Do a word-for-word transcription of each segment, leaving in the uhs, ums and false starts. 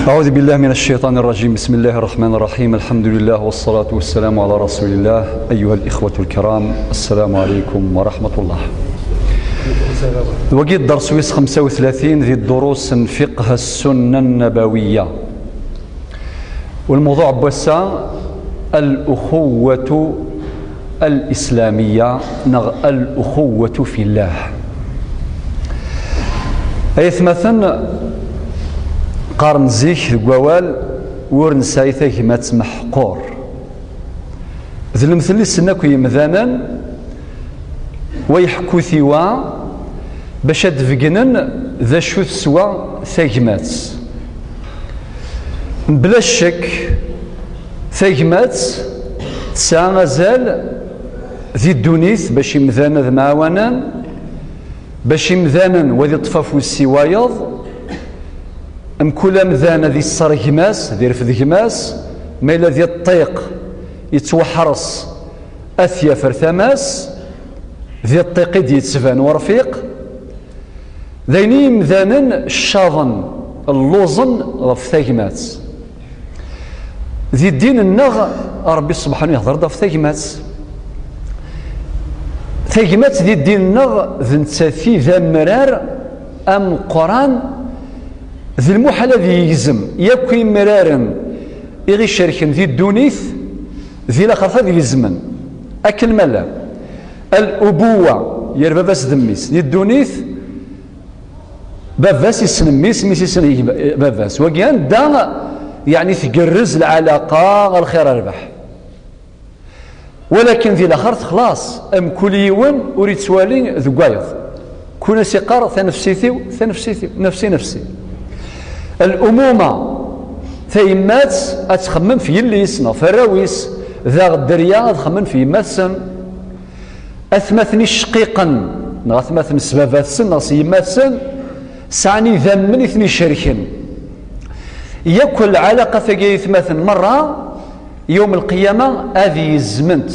أعوذ بالله من الشيطان الرجيم. بسم الله الرحمن الرحيم. الحمد لله والصلاة والسلام على رسول الله. أيها الإخوة الكرام، السلام عليكم ورحمة الله. Wagi d dders wis xemsa u tlatin di ddurus n fiqh السنة النبوية. والموضوع n wass-a, الأخوة الإسلامية neɣ الأخوة في الله. Ay atmaten, qqaren zik deg wawal, ur nesɛi tagmat meḥqur. D lemtel i ssnen akk yemdanen, wa yeḥku tiwa, bac ad d-begnen d acu teswa tagmat. Mebla ccek, tagmat tesɛa azal di ddunit, bac imdanen ad mɛawanen, bac imdanen wa ad iṭṭef afus i wayeḍ, mkul amdan ad isser gma-s, ad irfed gma-s, ma yella di ṭṭiq yettwaḥres ad t-yafer tama-s, di ṭṭiq i d-yettban urfiq. D ayen i yimdanen ccaḍen, lluẓen ɣef tagmat. Di ddin-nneɣ, Ṛebbi Subḥanu yehder-d ɣef tagmat. Tagmat di ddin-nneɣ d nettat i d amrar ameqqran, d lmuḥal ad yegzem yakk imraren i ɣ-icerken di ddunit, di laxert ad gezmen. Akken ma llan. Al-ubuwa, ger baba-s d mmi-s. Di ddunit, baba-s issen mmi-s, mmi-s issen gma-, baba-s. Wagi anda, yeɛni, tgerrez lɛalaqa, a lxir a rrbeḥ. Walakin di laxert xlaṣ, mkul yiwen ur yettwali deg wayeḍ. Kul as iqqar: "Tanefsit-iw, tanefsit-iw, nefsi, nefsi." Al-umuma, tayemmat ad txemmem f yelli-s neɣ f arraw-is, daɣ dderya ad xemmen f yemma-tsen. Atmaten icqiqen, neɣ atmaten s baba-tsen neɣ s yemma-tsen, sɛan idammen i ten-icerken. Yakk lɛalaqat-agi ay atmaten merra, yawm lqiyama ad yezment.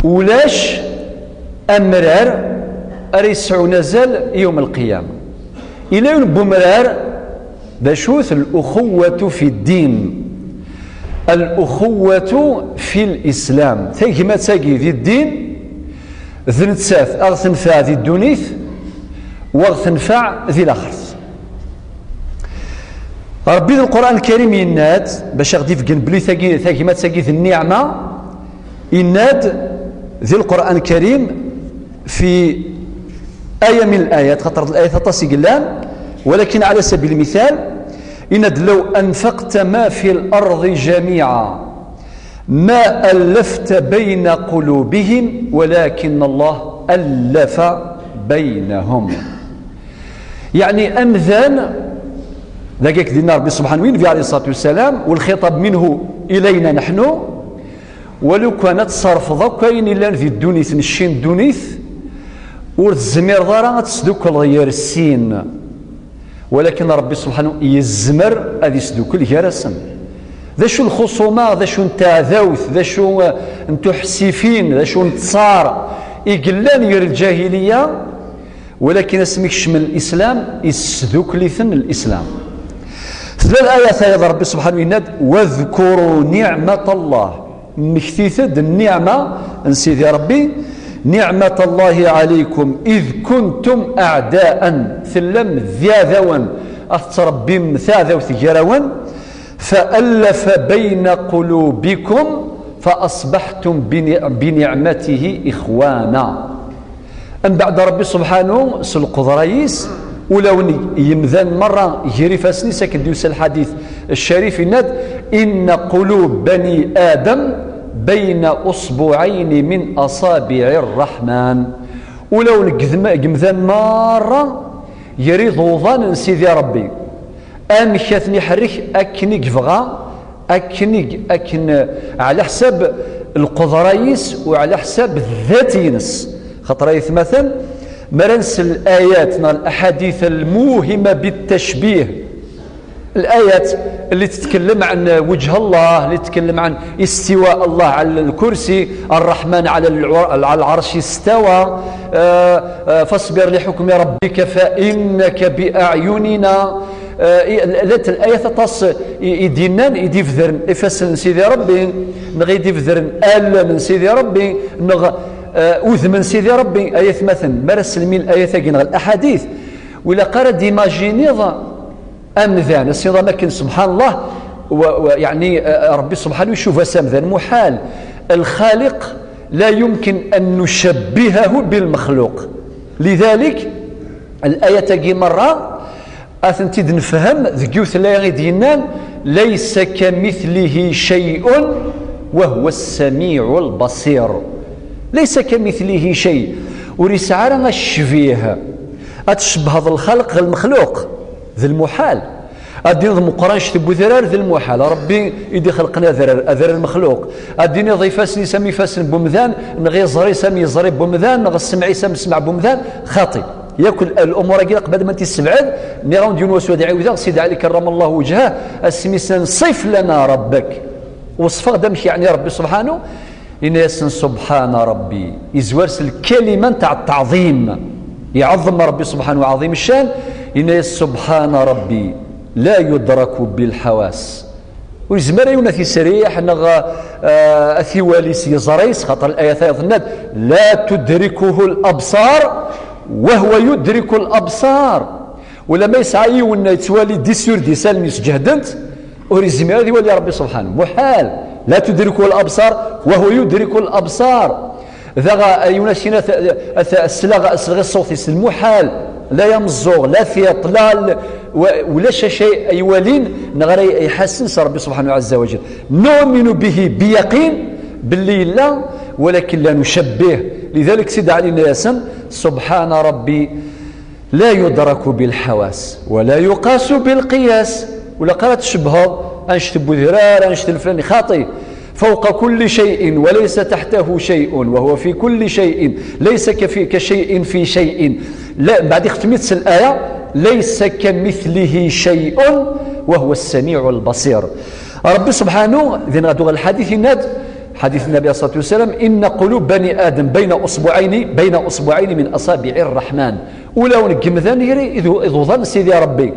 Ulac amrar ara yesɛun azal yawm lqiyama. Ila yiwen n umrar, d acu-t? Al-uxuwwatu fi ddin. Al-uxuwwatu fi l-islam. Tagmat-agi di ddin, d nettat a ɣ-tenfeɛ di ddunit, wa ɣ-tenfeɛ di laxert. Ṛebbi di Lqur'an Lkarim yenna-d, bac a ɣ-d-ibeggen belli tagi, tagmat-agi d nniɛma, yenna-d di Lqur'an Lkarim, fi aya min l-ayat, xaṭer d l-ayat aṭas i yellan, walakin ɛala sabil lmithal, yenna-d: "Law anfaqta ma fi l-arḍi jamiɛa ma allafta bayna qulubihim walakin Allah allafa baynahum." Yeɛni amdan, dagi ak-d-inna Ṛebbi subḥanahu, i Nnbi ɛalayhi ṣṣalatu wassalam, walxiṭab minhu ilayna neḥnu, walukan ad tṣerfeḍ akk ayen illan di ddunit, n cci n ddunit, ur tezmireḍ ara ad tesdukleḍ gar sin. Walakin Ṛebbi subḥanahu yezmer ad isdukkel gar-asen. D acu lxuṣuma, d acu n teɛdawt, d acu, eh, n tuḥsifin, d acu n tṣar i yellan gar lǧahiliya, walakin asmi kecmen lislam, isdukkel-iten lislam. Tella laya-tayeḍ, Ṛebbi subḥanahu yenna-d: "Wadkuru niɛmat Allah." Mmektit-d nniɛma n Sidi Ṛebbi: "Niɛmat Allahi ɛalaykum id kuntum aɛdaan." Tellam d iɛdawen, ad tettṛebbim taɛdawt gar-awen. "Fa allafa bayna qulubikum fa asbaḥtum bi ni-, bi niɛmatihi ixwana." Mbeɛd Ṛebbi subḥanahu s lqudra-is, ulawen yemdan merra gar ifassen-is, akken d-yusa lḥadit ccarif, yenna-d: "Inna qulub bani Adam bayna usbuɛayni min aṣabiɛi rraḥman." Ulawen n yemdan merra gar iḍuḍan n Sidi Ṛebbi. Amek ad ten-iḥerrek akken i yebɣa, akken i, akken, ɛla ḥsab lqudra-is u ɛla ḥsab ddat-ines. Xaṭer ay atmaten, mi ara nsel l-ayat neɣ l-aḥadit lmuhima bittacbih, l-ayat اللي تتكلم عن وجه الله، اللي تتكلم عن استواء الله على الكرسي، الرحمن على الع-، على العرش استوى، آه، آه، فاصبر لحكم ربك فإنك بأعيننا، Eh, i- llant layat aṭas i i d-yennan, i d-ibedren ifassen n Sidi Ṛebbi, neɣ i d-ibedren allen n Sidi Ṛebbi, neɣ eh, udem n Sidi Ṛebbi. Ay atmaten, mi ara sselmin layat-agi neɣ laḥadit, ur ilaq ara d-imajiniḍ amdan, as-iniḍ am akken, subḥan Allah, wa- wa- yeɛni, eh, Ṛebbi subḥanu icuba s amdan, muḥal. الخالق لا يمكن أن نشبهه بالمخلوق. لذلك, layat-agi merra, ad tent-id-nefhem deg yiwet n laya i d-yennan: ليس كمثله شيء وهو السميع البصير. ليس كمثله شيء. Ur yesɛi ara acbih. Ad tcebbheḍ lxalq ɣer lmexluq, d lmuḥal. Ad d-tiniḍ meqqer anect n wedrar, d lmuḥal. Ṛebbi i d-ixelqen adrar, adrar n lmexluq. Ad d-tiniḍ ifassen-is am ifassen n wemdan, neɣ iẓri-s am iẓri n wemdan, neɣ ssmaɛ-is am ssmaɛ n wemdan. Xaṭi. Yakk l- lumuṛ-agi, qbal ma tt-issebɛed, nniɣ-awen-d yiwen wass ad ɛiwdeɣ, Sidi Ɛli karrama Allahu wejhah, asmi s-, صف لنا ربك. Weṣfeɣ-d amek yeɛni Ṛebbi subḥanu, yenna-yasen: سبحان ربي. Yezwar s lkalima n tɛeṭ-, teɛḍim. Iɛeḍḍem Ṛebbi subḥanu, ɛaḍim ccan, yenna-yas: سبحان ربي لا يدرك بالحواس. Ur yezmir ara yiwen ad t-isriḥ, neɣ, eh, ad t-iwali s yiẓri-s, xaṭer layat-a tenna-d: لا تدركه الأبصار وهو يدرك الأبصار. Ulamma yesɛa yiwen yettwali dix sur dix allen-is ǧehdent, ur yezmir ad iwali Ṛebbi subḥanu. Muḥal. لا تدركه الأبصار وهو يدرك الأبصار. Daɣ, ay yiwen ad s-yini, at, at, sleɣ, sleɣ i ṣṣut-is, lmuḥal, la ameẓẓuɣ, la tiṭ, la l-, wa-, ulac acu ay walin, neɣ ara iḥassen s Ṛebbi subḥanahu ɛazza wa jall. نؤمن به بيقين, belli yella, ولكن لا نشبه. Lidalik, Sidi Ɛli yenna-yasen: سبحان ربي لا يدرك بالحواس ولا يقاس بالقياس. Ur ilaq ara tcebbheḍ anect n wedrar, anect n lflan, xaṭi. فوق كل شيء وليس تحته شيء وهو في كل شيء ليس كفي-، كشيء في شيء. La, mbeɛd ixtem-itt s laya: ليس كمثله شيء وهو السميع البصير. Ṛebbi subḥanu, din ɣer lḥadit yenna-d, ḥadit Nnabi alayhi ṣṣalatu wassalam: إن قلوب بني آدم بين أصبعين، بين أصبعين من أصابع الرحمن. Ulawen n yemdanen ɣer iḍ-, iḍudan n Sidi Ṛebbi.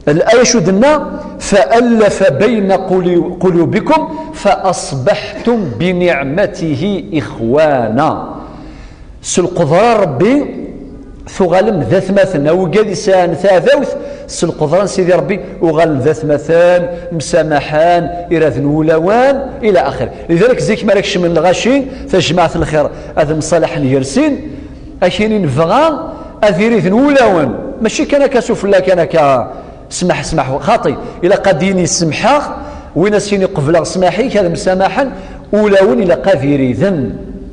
Laya acu d-tenna: فألف بين قلو-، قلوبكم فأصبحتم بنعمته إخوانا. S lqedra n Ṛebbi tuɣalem d atmaten, a wigad yesɛan taɛdawt, s lqedra n Sidi Ṛebbi uɣalen d atmaten, msamaḥen, iraden wulawen, ila axir. Lidalik, zik mi ara kecmen lɣaci, tajmaɛt n lxir, ad mṣalaḥen gar-sin, akini nebɣa ad iriden wulawen, mačči kan akka sufella kan akka, smaḥ, smaḥ, xaṭi, ilaq ad d-yini: "Semḥeɣ", win as-yini: "Qebleɣ ssmaḥ-ik", ad msamaḥen, ulawen ilaq ad iriden.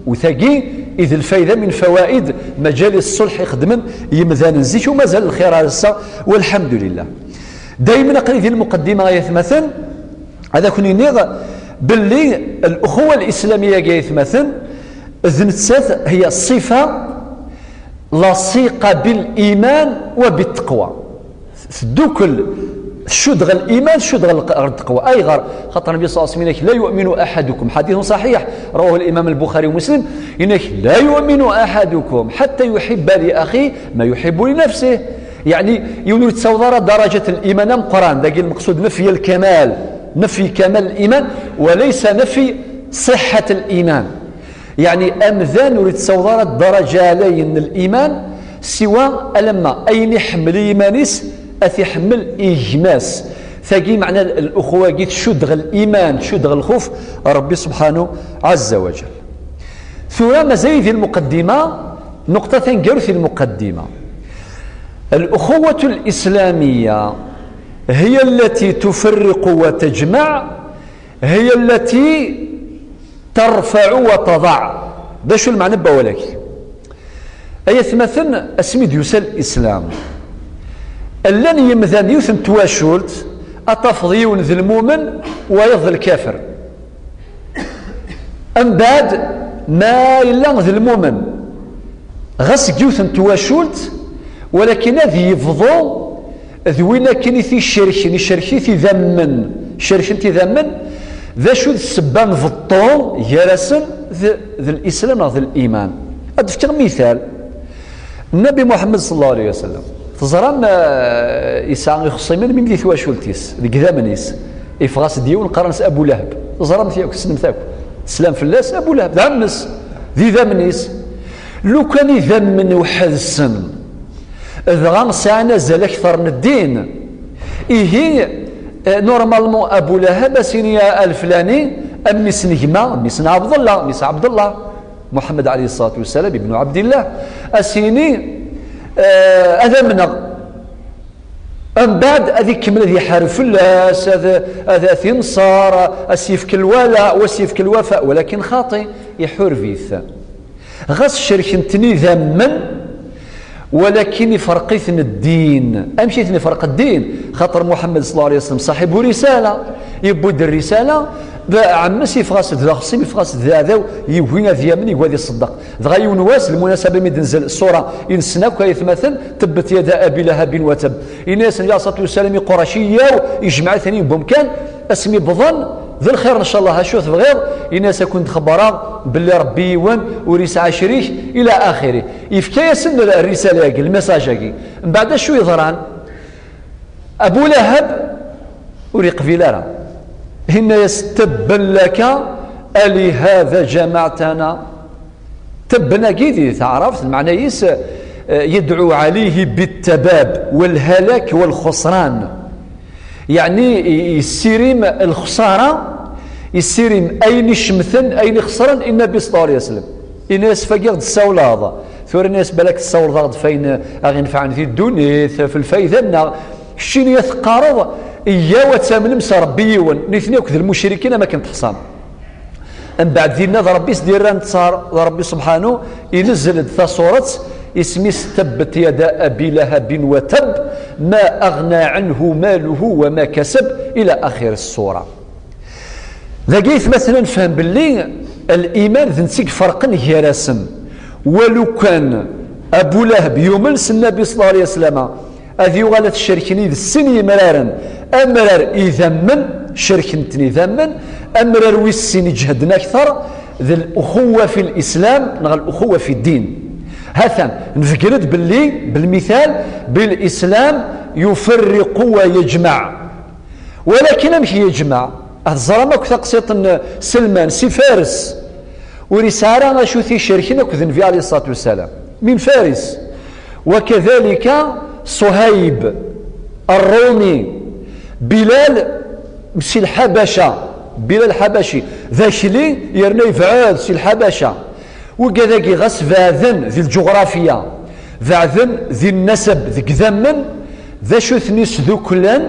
U tagi i d lfayda min fawaid majalis ṣṣulḥ i xeddmen yemdanen zik u mazal lxir ar ass-a, walḥemdulillah. Daymen aql-i di lmuqeddima, ay atmaten, ad akun-iniɣ belli l-uxuwa l-islamiyya-agi, ay atmaten, d nettat hiya ṣṣifa laṣiqa bil iman wa bit taqwa. Teddukel, tcudd ɣer liman, tcudd ɣer lq-, ɣer taqwa. Ayɣer? Xaṭer Nnbi ṣalla Llahu ɛalayhi wa sallam yenna-k: "La yu'minu aḥadukum." Ḥadit ṣaḥiḥ, rawahu limam Lbuxari wa Muslim, yenna-k: "La yu'minu aḥadukum ḥatta yuḥibba li axihi ma yuḥibbu li nafsihi." Yeɛni, yiwen ur yettaweḍ ara darajat liman ameqqran. Dagi lmeqsud nefy lkamal, nefy kamal liman, wa laysa nefy ṣiḥḥat liman. Yeɛni, amdan ur yettaweḍ ara ddaraja ɛlayen n liman, siwa alamma ayen iḥemmel i yiman-is, ad t-iḥemmel i gma-s. Tagi meɛna l-, l-uxuwa-agi tcudd ɣer liman, tcudd ɣer lxuf Ṛebbi subḥanahu ɛazza wa jall. Tura mazal di lmuqeddima, nuqṭa taneggarut di lmuqeddima. الأخوة الإسلامية هي التي تفرق وتجمع، هي التي ترفع وتضع. D acu lmeɛna n wawal-agi? Ay atmaten, asmi d-yusa Lislam, llan yemdanen yiwet n twacult, ad tafeḍ yiwen d lmumen, wayeḍ d lkafir. Mbeɛd, ma yella d lmumen, ɣas deg yiwet n twacult, walakin ad yebḍu d win akken i t-icerken, icerk-it idammen, cerken-t idammen. D acu d ssebba n beṭṭu gar-asen d, d Lislam neɣ d liman? Ad d-fkeɣ mital. Nnabi Muḥemmed ṣalla Llahu ɛalayhi wa sallam, Teẓram, eh, yesɛa ixṣimen min di twacult-is, deg idammen-is. Yeffeɣ-as-d yiwen, qqaren-as Abu Lahab. Teẓramt yakk, tessnemt akk. Teslam fell-as, Abu Lahab, d ɛemmes. D idammen-is. Lukan idammen uḥedsen, dɣa sɛan azal akter n ddin. Ihi, eh, normalement, Abu Lahab, as-ini a leflani, a mmi-s n gma, mmi-s n Ɛebdellah, mmi-s Ɛebdellah. Muḥemmed, ɛalayhi ṣṣalatu wassalam, ibnu Ɛebdillah, as-yini, eh, ad amneɣ. Mbeɛd ad ikemmel ad iḥareb fell-as, ad, ad, ad t-inṣer, ad s-yefk lwala, ad s-yefk lwafa, walakin xaṭi, iḥureb-it. Ɣas cerken-ten idammen, walakin iferq-iten ddin. Amek i ten-iferq ddin? Xaṭer Muḥemmed, ṣalla Llahu ɛalayhi wa sallam, ṣaḥibu risala, yewwi-d risala, d ɛemmes, yeffeɣ-as-d d axṣim, yeffeɣ-as-d d aɛdaw, yugi ad yamen, yugi ad iṣeddeq. Dɣa yiwen wass, lmunasaba mi d-tenzel ṣṣura i nessen akk, ay atmaten, tebbet yada Abi Lahabin wa tabb. Ini-asen, ɛalayhi ṣṣalatu wassalam, i Qurayciyaw, ijmeɛ-iten i wemkan, asmi wwḍen, d lxir, ncallah, acu tebɣiḍ? Ini-as, ad ken-d-xebbreɣ belli Rebbi yiwen, ur yesɛi acrik, ila axiri. Yefka-yasen risala-agi, lmessage-agi. Mbeɛd acu yeḍran? Abu Lahab ur yeqbil ara. Inna-yas, tabban laka, alihada jamaɛtana. Tabban-agi di taɛrabt, lmeɛna-is, eh, yedɛu ɛalayhi bittabab, walhalak, walxusran. Yeɛni, i-, yessirim lexsara, yessirim ayen icemten, ayen ixesren i Nnabi ṣalla Llahu ɛalayhi wa sallam. Ini-as, fagiɣ d-tessawleḍ. Tura ini-as, balak tessawleḍ-aɣ-d f ayen aɣ-inefɛen di ddunit, f lfayda-nneɣ. Keččini a teqqareḍ, iyyaw ad tamnem s Rebbi yiwen. Nitni akk d lmucrikin am akken teḥṣam. Mbeɛd dinna d Rebbi i s-d-irran ttar, d Rebbi subḥanu, inezzel-d tasuret, isem-is tabbet yada Abi Lahabin wa tabb, ma aɣna ɛanhu maluhu wa ma kasab, ila axir ssura. Dagi aytmaten ad nefhem belli liman d netta i iferqen gar-asen. Walukan Abu Lahab yumen s Nnabi ṣalla Llahu ɛalayhi wa sallam, ad yuɣal ad t-cerken yid-s sin yimraren, amrar idammen, cerken-ten idammen, amrar wis sin iǧehden akter, d al-uxuwa fi l-Islam, neɣ al-uxuwa fi ddin. Hatan, nbeggel-d belli, belmital, bil-Islam yuferriqu wa yejmeɛ. Walakin amek yejmeɛ? Ad teẓram akk taqsiṭ n Selman si Fares. Ur yesɛi ara acu t-icerken akked Nnbi ɛalayhi ṣṣalatu wassalam. Min Faris. Wa kadalika Suhayb Rrumi. Bilal si Lḥabaca. Bilal Ḥabaci. D akli yerna yebɛed si Lḥabaca. Wigad-agi ɣas beɛden di lǧuɣrafiya, beɛden di nnasab, deg idammen, d acu i ten-isduklen,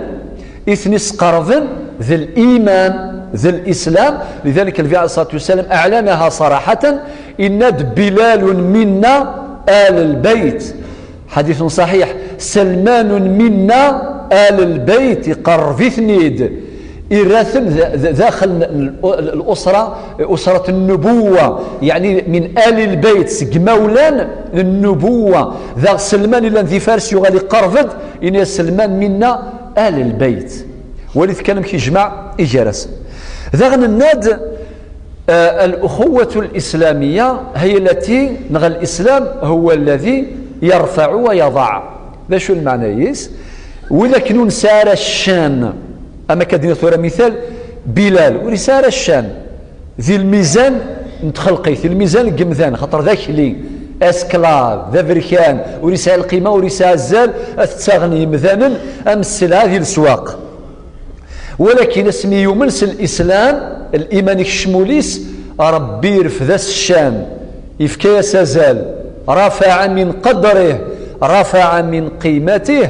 i ten-isqerben d liman, d lislam. Lidalik, Nnbi ɛalayhi ṣṣalatu wassalam aɛlanaha ṣaraḥatan, inna-d: "Bilalun minna al lbeyt." Ḥaditun ṣaḥiḥ. "Salmanun minna al lbeyt", iqerreb-iten-id, irra-ten d, d, daxel n, n, n, l'usra, usrat n-nubuwa, yeɛni min ali lbeyt, seg imawlan n-nubuwa. Daɣ Selman, illan di Fares, yuɣal iqerreb-d, ini-as: "Selman minna al lbeyt." Walit kan amek yejmeɛ iger-asen. Daɣen nenna-d, آه، الأخوة الإسلامية هي التي، neɣ الإسلام هو الذي يرفع ويضع. D acu lmeɛna-is? Win akken ur nesɛi ara ccan, am akka d-nniɣ tura mital, Bilal, ur yesɛi ara ccan di lmizan n txelqit, di lmizan n yemdan, xaṭer d akli, esclave, d aberkan, ur yesɛi lqima, ur yesɛi azal, ad t-ttaɣen yemdanen am sselɛa di leswaq. Walakin asmi yumen s lislam, liman ikcem ul-is, Rebbi irfed-as ccan, yefka-yas azal, رفع من قدره، رفع من قيمته،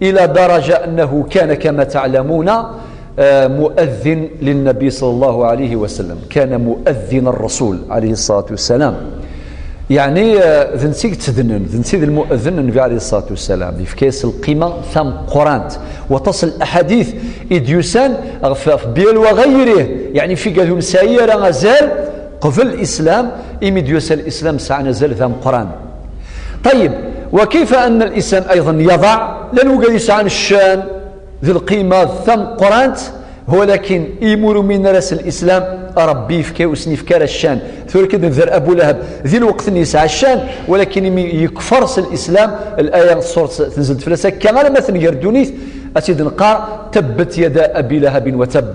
إلى درجة أنه كان كما تعلمون، آه، مؤذن للنبي صلى الله عليه وسلم، كان مؤذن الرسول عليه الصلاة والسلام. Yeɛni, eh, d netta i yettednen, d netta i d lmu'edden n Nnbi ɛalayhi ṣṣalatu wassalam, yefka-yas lqima tameqqrant. Waṭas n laḥadit i d-yusan ɣef, ɣef Bilal wa ɣayrih, yeɛni f igad ur nesɛi ara azal qbel Islam, imi d-yusa Lislam sɛan azal d ameqqran. Ṭayyeb, وكيف أن الإسلام أيضا يضع؟ Llan wigad yesɛan ccan d lqima tameqqrant, walakin imi ur uminen ara s Lislam, Ṛebbi yefka, ur sen-yefka ara ccan. Tura kan d Abu Lahab, di lweqt-nni yesɛa ccan, walakin imi yekfer s Lislam, laya ṣṣuṛt tenzel-d fell-as akka alamma tenger ddunit, ad tt-id-neqqar: "Tabbat yada Abi Lahabin wa tabb."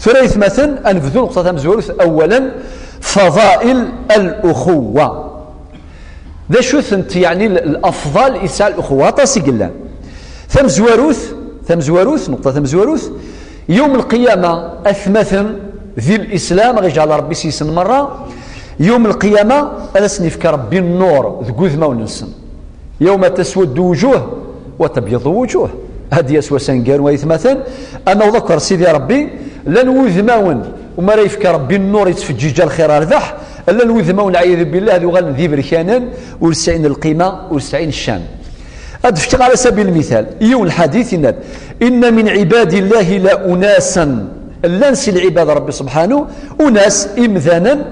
Tura, aytmaten, ad nebdu nneqṭa tamezwarut, awalen, fadail al-uxuwa. D acu-tent, yeɛni, l-, lafḍal i tesɛa luxuwa? Aṭas i yellan. Tamezwarut, tamezwarut, nneqṭa tamezwarut, yawm lqiyama, atmaten di Lislam, ad ɣ-iǧɛel Ṛebbi s-yisen merra, yawm lqiyama, ad asen-yefk Ṛebbi nnur deg wudmawen-nsen. Yawma taswaddu wujuh, wa tabyadu wujuh. Ad d-yas wass aneggaru, aytmaten, ad naweḍ akk ar Sidi Ṛebbi, llan wudmawen, umi ara yefk Ṛebbi nnur yettfeǧǧiǧ a lxir a rrbeḥ, llan wudmawen, lɛiyadu billah, ad uɣalen d iberkanen, ur sɛin lqima, ur sɛin ccan. Ad d-fkeɣ ala sabil lmital, yiwen lḥadit yenna-d: "Inna min ɛibadillahi la unasan", llan si lɛibad Ṛebbi subḥanu, unas, imdanen,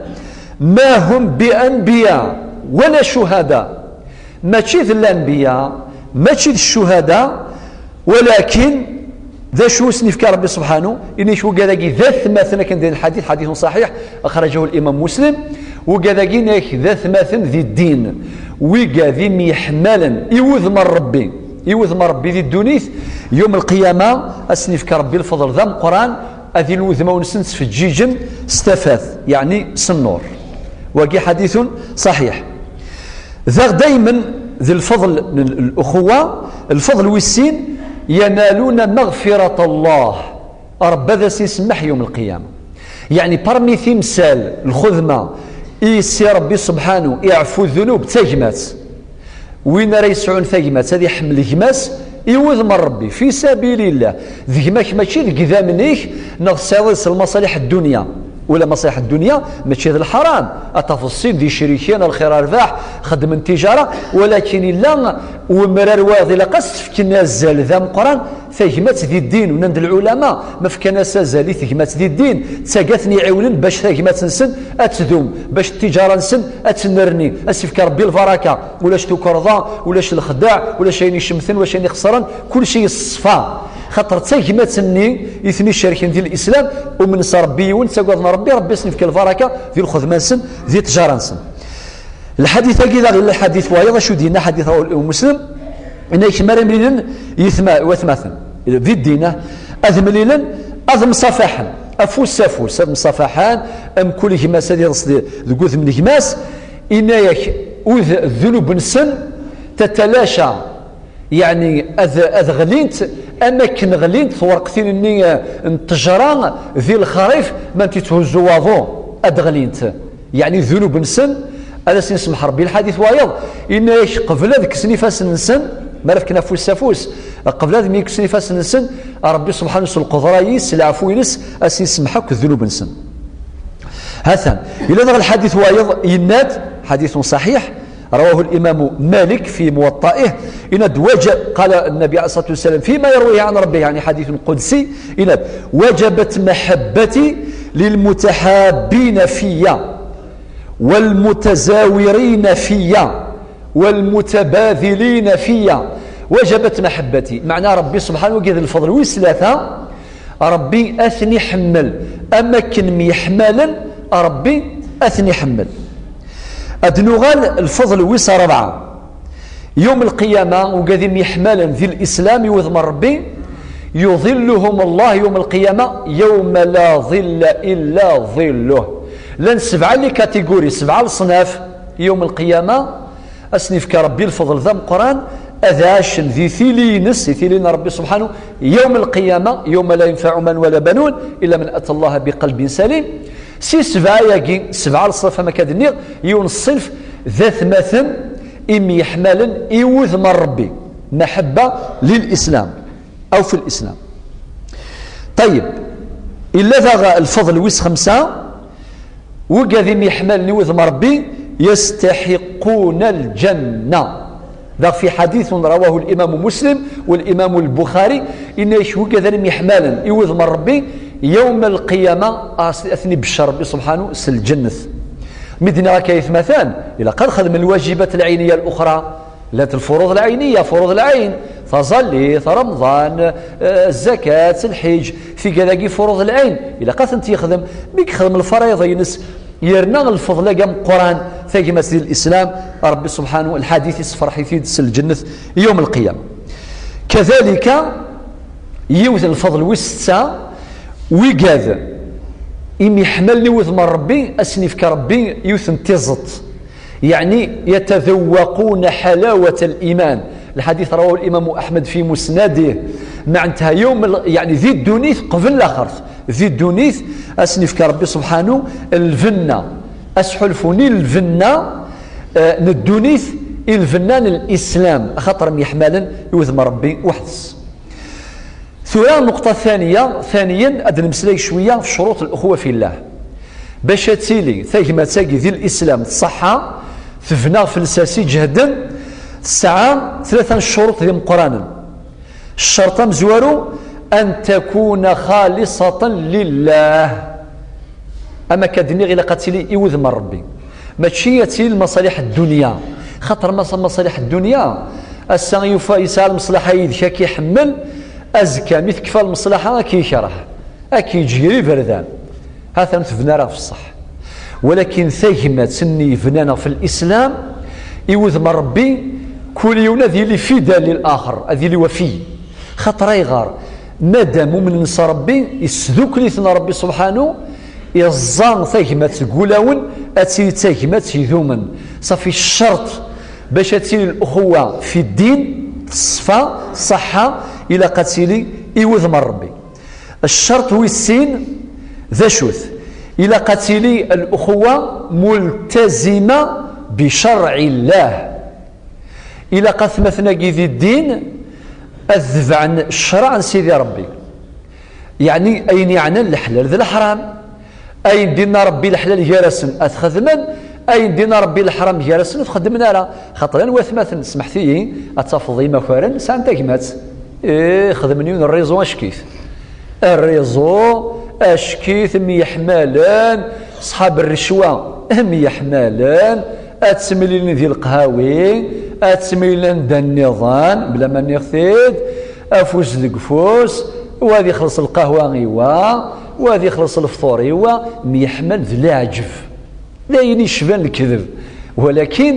ma hum bi anbiya wala cuhada. Mačči d lanbiya, mačči d ccuhada, walakin d acu i sen-yefka Ṛebbi subḥanu, inek wigad-agi d atmaten, akken d lḥadit, ḥaditun ṣaḥiḥ, axrajahu l-Imam Muslim, wigad-agi inek d atmaten di ddin, wigad imyeḥmalen i wudem n Ṛebbi, i wudem n Ṛebbi di ddunit, yawm lqiyama, ad sen-yefk Ṛebbi lfeḍl d ameqqran, ad ilin wudmawen-nsen ttfeǧǧiǧen s tafat, yeɛni s nnur. Wagi ḥaditun ṣaḥiḥ. Daɣ daymen d lfeḍl n l-, l-, luxuwa, lfeḍl wis sin, yanaluna maɣfirat Allah. Ṛebbi ad as-isemmeḥ yawm lqiyama. Yeɛni, parmi timsal, lxedma, i si Ṛebbi subḥanu iɛfu ddunub, d tagmat. Win ara yesɛun tagmat, ad iḥemmel gma-s i wudem n Ṛebbi, fi sabilillah. D gma-k, mačči deg idammen-ik, neɣ tesɛiḍ s lmaṣaliḥ ddunya. Ula maṣaliḥ ddunya, mačči d lḥaram. Ad tafeḍ sin d icriken, a lxir a rrbeḥ, xeddmen tijara, walakin illa umrar wayeḍ, ilaq ad s-tefken azal d ameqqran, tagmat di ddin, u nnan-d lɛulama, ma fkan-as azal i tegmat di ddin, d tagi ad ten-iɛiwnen bac tagmat-nsen ad tdum, bac ttijara-nsen ad tennerni, ad s-ifk Ṛebbi lbaraka, ulac tukerḍa, ulac lexdeɛ, ulac ayen icemten, ulac ayen ixeṣren, kulci yeṣfa. Xaṭer d tagmat-nni i ten-icerken di Lislam, umnen s Ṛebbi yiwen, ttagaden Ṛebbi, Ṛebbi ad sen-ifk lbaraka di lxedma-nsen, di ttjara-nsen. Lḥadit-agi daɣ illa lḥadit wayeḍ, acu d-yenna ḥadit rawah Muslim, yenna-ak mi ara mlilen yitma-, watmaten di ddin, ad mlilen, ad msafaḥen, afus s afus, ad msafaḥen, amkul gma-s ad iḍes di-, deg udem n gma-s, yenna-ak ud-, ddunub-nsen tatalaca, yeɛni ad, ad ɣlint am akken ɣlint twerqtin-nni, eh, n ttejra di lexrif, ma n-, titthuzzu waḍu, ad ɣlint. Yeɛni ddunub-nsen, ad asen-isemḥ Ṛebbi. Lḥadit wayeḍ, yenna-ak qbel ad kksen ifassen-nsen, mi ara fken afus s afus, qbel ad mi kksen ifassen-nsen, Ṛebbi subḥanu s lqudra-is, s leɛfu-ines, ad asen-isemḥ akk ddunub-nsen. Hatan, yella daɣ lḥadit wayeḍ, yenna-d, ḥaditun ṣaḥiḥ, رواه الإمام مالك في موطئه، إناد وجب، قال النبي عليه الصلاة والسلام فيما يرويه عن ربه، يعني حديث قدسي، إناد: "وجبت محبتي للمتحابين في، والمتزاورين في، والمتباذلين في، وجبت محبتي". معنى ربي سبحانه وتعالى الفضل ويسلاثة، Ṛebbi ad ten-iḥemmel am akken myeḥmalen, Ṛebbi ad ten-iḥemmel. Ad nuɣal lfeḍl wis ṛebɛa. Yawm lqiyama, ugad imyeḥmalen di Lislam, i wudem n Ṛebbi, يظلهم الله يوم القيامة يوم لا ظل إلا ظله. Llan sebɛa les catégories, sebɛa leṣnaf, yawm lqiyama, ad sen-ifk Ṛebbi lfeḍl d ameqqran, ad ɛacen di tili-ines, di tili n Ṛebbi subḥanu, yawm lqiyama, يوم لا ينفع مال ولا بنون إلا من أتى الله بقلب سليم. Si sebɛa-agi, sebɛa leṣnaf, am akka d-nniɣ, yiwen ṣṣinf d atmaten imyeḥmalen i wudem n Ṛebbi, maḥebba lil Islam, aw fi Lislam. Ṭayyeb, illa daɣ lfeḍl wis xemsa, Wigad imyeḥmalen i wudem n Ṛebbi, يستحقون الجنة. Daɣ fi ḥaditun rawahu l-Imamu Muslim wa l-Imamu l-Buxari, yenna-ak wigad ara myeḥmalen i wudem n Ṛebbi, yawm al-qiyama, a s-, ad ten-ibeccer Ṛebbi subḥanu s lǧennet. Mi d-nniɣ akka, aytmatan, ilaq ad xedmen lwajibat lɛiniya l-uxra, Llant lfuruḍ lɛayniya, furuḍ lɛayn, taẓallit, remḍan, eh, zzakat, lḥiǧ, tigad-agi furuḍ lɛayn, ilaq ad tent-yexdem. Mi yexdem lfarayeḍ-ines, yerna lfeḍl-agi ameqqran, tagmat di lislam, Ṛebbi subḥanahu, lḥadit issefreḥ-it-id s lǧennet yawm lqiyama. Kadalika, yiwet n lfeḍl wis setta, wigad imi ḥmalen i wudem n Ṛebbi, ad sen-ifk Ṛebbi yiwet n tiẓeṭ. Yeɛni, yatadawwaquna ḥalawat al-iman. Lḥadit rawahu al-imamu Aḥmed fi musnadih. Meɛnetha yawm l-, yeɛni, di ddunit qbel laxert. Di ddunit, ad sen-ifk Ṛebbi subḥanu lbenna. Asḥulfu-nni lbenna, eh, n ddunit i lbenna n lislam. Axaṭer myeḥmalen i wudem n Ṛebbi weḥd-s. Tura nnuqṭa ثانية، ثانيا, ad d-nemmeslay cwiya ɣef ccuruṭ n lexwa fillah. Bac ad tili tagmat-agi di lislam tṣeḥḥa, tebna ɣef lsas iǧehden, tesɛa tlata n ccuruṭ d imeqqranen. Ccerṭ amezwaru, أن تكون خالصة لله. Am akka d-nniɣ, ilaq ad tili i wudem n Ṛebbi. Mačči ad tili lmaṣaliḥ ddunya. Xaṭer ma maṣaliḥ ddunya, ass-a yufa yesɛa lmeṣlaḥa yid-k, ad k-iḥemmel, azekka mi tekfa lmeṣlaḥa, ad k-yekreh, ad k-yeǧǧ gar iberdan. Ha-t-an tebna ara ɣef ṣṣeḥ. Walakin tagmat-nni yebnan ɣef lislam, i wudem n Ṛebbi, kul yiwen ad yili fidèle i laxer, ad yili wafi. Xaṭer ayɣer? Madam umnen s Ṛebbi, isdukkel-iten Ṛebbi subḥanu, iẓẓa tagmat deg wulawen, ad tili d tagmat idumen. Ṣafi, ccerṭ bac ad tili lexwa fi ddin, teṣfa, ṣaḥḥa, ilaq ad tili i wudem n Ṛebbi. Ccerṭ wis sin, d acu-t? Ilaq ad tili lexwa multazima bi cerɛi Llah. Ilaq atmaten-agi di ddin ad tebɛen ccreɛ n Sidi Ṛebbi. Yeɛni ayen yeɛnan leḥlal d leḥram. Ayen d-inna Ṛebbi leḥlal gar-asen ad t-xedmen, ayen d-inna Ṛebbi leḥram gar-asen ur t-xeddmen ara. Xaṭer llan watmaten, smeḥt-iyi, ad tafeḍ imakaren sɛan tagmat. Ih, xedmen yiwen n réseau acek-it. Réseau acek-it, myeḥmalen, ṣḥab rrecwa myeḥmalen, ad ttemlilen di leqhawi, ad ttemlilen anda nniḍen, bla ma nniɣ-t-id, afus deg ufus, wa ad ixelṣ lqahwa i wa, wa ad ixelṣ lefṭur i wa, myeḥmal d leɛǧeb. D ayen yecban lekdeb. Walakin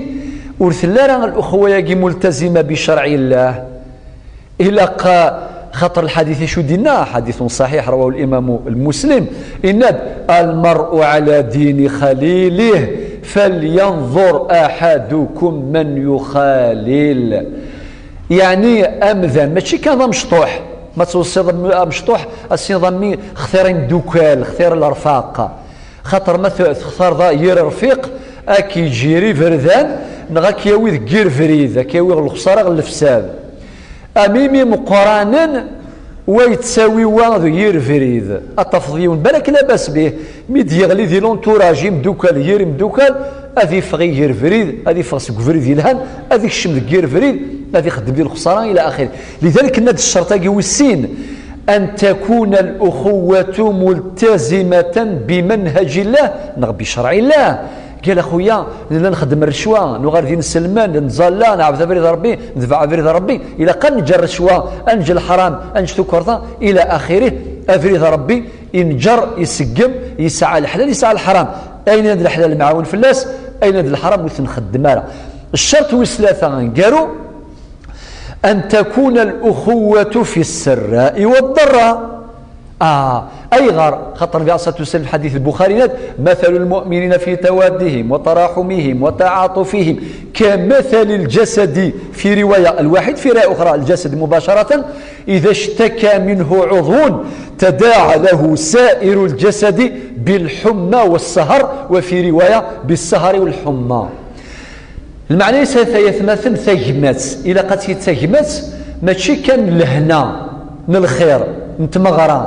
ur telli ara lexwa-agi multazima bi cerɛi Llah. Ilaq, xaṭer lḥadit acu d-inna, حديث صحيح رواه الإمام مسلم, inna-d: المرء على دين خليله فلينظر أحدكم من يخالل. Yeɛni amdan mačči kan d amecṭuḥ. Ma tweṣṣiḍ am-, amecṭuḥ, ad s-tiniḍ a mmi xtir imdukal, xtir lerfaq. Xaṭer ma t-, textareḍ yir rfiq, ad k-yeǧǧ yir iberdan, neɣ ad k-yawi deg yir brid, ad k-yawi ɣer lexsara, ɣer lefsad. Am imi meqqranen, wa yettawi wa deg yir brid. Ad tafeḍ yiwen, balak labas bih, mi d-yeɣli di l'entourage, imdukal, yir imdukal, ad iffeɣ i yir brid, ad iffeɣ seg ubrid yelhan, ad ikcem deg yir brid, ad ixeddem di lexsara, ila axiri. Lidalik, nna-d ccerṭ-agi wis sin, أن تكون الأخوة ملتزمة بمنهج الله neɣ bi cerɛi Llah. Qal, a xuya, nella nxeddem rrecwa, nuɣal d inselmen, nettẓalla, neɛbed abrid n Ṛebbi, netbeɛ abrid n Ṛebbi, ilaq ad neǧǧ rrecwa, ad neǧǧ leḥram, ad neǧǧ tukerḍa, ila axirih, abrid n Ṛebbi, inǧer, iseggem, yesɛa leḥlal, yesɛa leḥram. Ayen d leḥlal, mɛawen fell-as, ayen d leḥram, ur t-nxeddem ara. Ccerṭ wis tlata aneggaru, أن تكون الأخوة في السراء والضراء. Ah, ayɣer? Xaṭer Nnbi alayhi ṣṣalatu wassalam, lḥadit n Lbuxari, yenna-d: مثل المؤمنين في توادهم وتراحمهم وتعاطفهم كمثل الجسد، في رواية الواحد، في رواية أخرى الجسد مباشرة، إذا اشتكى منه عضو تداعى له سائر الجسد بالحمى والسهر، وفي رواية بالسهر والحمى. Lmeɛna-is, ay atmaten, tagmat, ilaq ad tili tagmat, mačči kan n lehna, n lxir, n tmeɣra.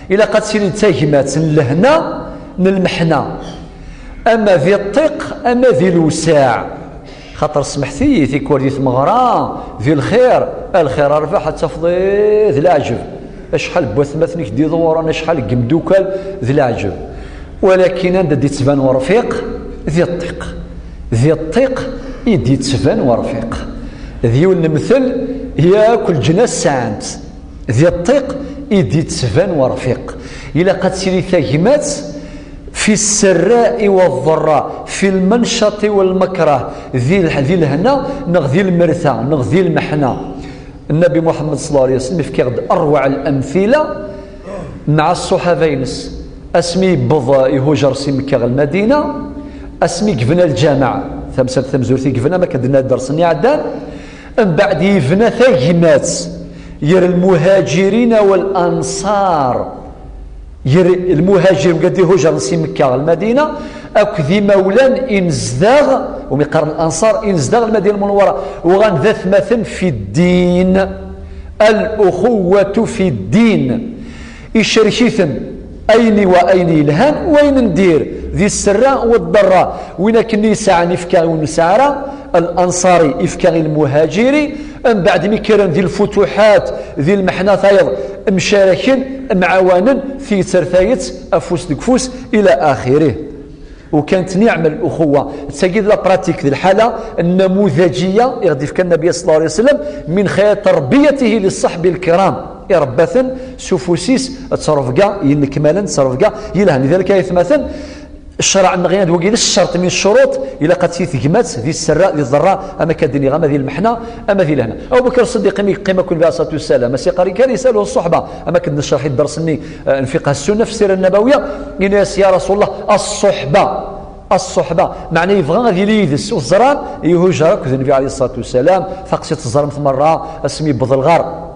Ilaq ad tili d tagmat n lehna, n lmeḥna. Ama di ṭṭiq, ama di lewsaɛ. Xaṭer, smeḥt-iyi, tikwal di tmeɣra, di lxir, a lxir a rrbeḥ, ad tafeḍ, eh, d leɛǧeb. Acḥal n watmaten i k-d-iḍewren, acḥal n yemdukal, d leɛǧeb. Walakin anda d-ittban urfiq? Di ṭṭiq. Di ṭṭiq i d-ittban urfiq. D yiwen lemtel, yakk leǧnas sɛant. Di ṭṭiq i d-ittban werfiq. Ilaq ad tili tagmat fi sserra'i wa ḍerra, fi lmancaṭi wa lmakra, di leh-, di lehna neɣ di lmerta neɣ di lmeḥna. Nnabi Muḥemmed ṣella Llahu ɛalayhi wa sallam ifka-ɣ-d arwaɛ lamtila. Mɛa ṣṣuḥaba-ines, asmi yewweḍ ihujer si Mekka ɣer Lmadina, asmi yebna lǧameɛ, tamsalt tamezwarut i yebna, ma akken d-nenna ddersen iɛeddan, mbeɛd yebna tagmat ger lmuhaǧirina wal anṣar, ger lmuhaǧirin, wigad ihujren si Mekka ɣer Lmadina, akked imawlan inezdaɣ, umi qqaren lanṣar, inezdaɣ Lmadina Lmunewwara, uɣalen d atmaten fi ddin. Al-uxuwwatu fi ddin. Icerk-iten ayen wa ayen yelhan, wayen n dir, di sserra wa dderra. Win akken yesɛan ifka i ur nesɛi ara, al-anṣari ifka i lmuhaǧiri, mbeɛd mi kkren di lfutuḥat, di lmeḥna tayeḍ, mcaraken, mɛawanen, tiyet ar tayet, afus deg ufus, ila axirih. Ukan-tt niɛma al-uxuwa. D tagi d la pratique, d lḥala nnamudaǧiya i ɣ-d-ifka Nnabi ṣella Llahu ɛalayhi wa sallam, min xayri terbiyatihi li ṣṣaḥbi lkiram. Irebba-ten s ufus-is, d ttrebga yennekmalen, d ttrebga yelhan. Lidalik ay atmaten, ccreɛ-nneɣ yenna-d wagi d ccerṭ min ccuruṭ, ilaq ad tili tegmat di sserra, di ḍerra, ama akka d-nniɣ, ama di lmeḥna, ama di lehna. Abu Bakr Ṣeddiq imi yeqqim akk Nnabi ɛalayhi ṣṣalatu wassalam, as-iqqar kan yesal ṣṣuḥba, ama akken d-necreḥ i dders-nni, eh, n fiqh as-sunna fi ssira nnabawiya, yenna-yas: "Ya Rasulullah, ṣṣuḥba, ṣṣuḥba." Meɛna yebɣa ad yili yid-s, ur teẓram, ihujer akked Nnbi ɛalayhi ṣṣalatu wassalam, taqsiṭ teẓramt merra, asmi yewweḍ lɣar,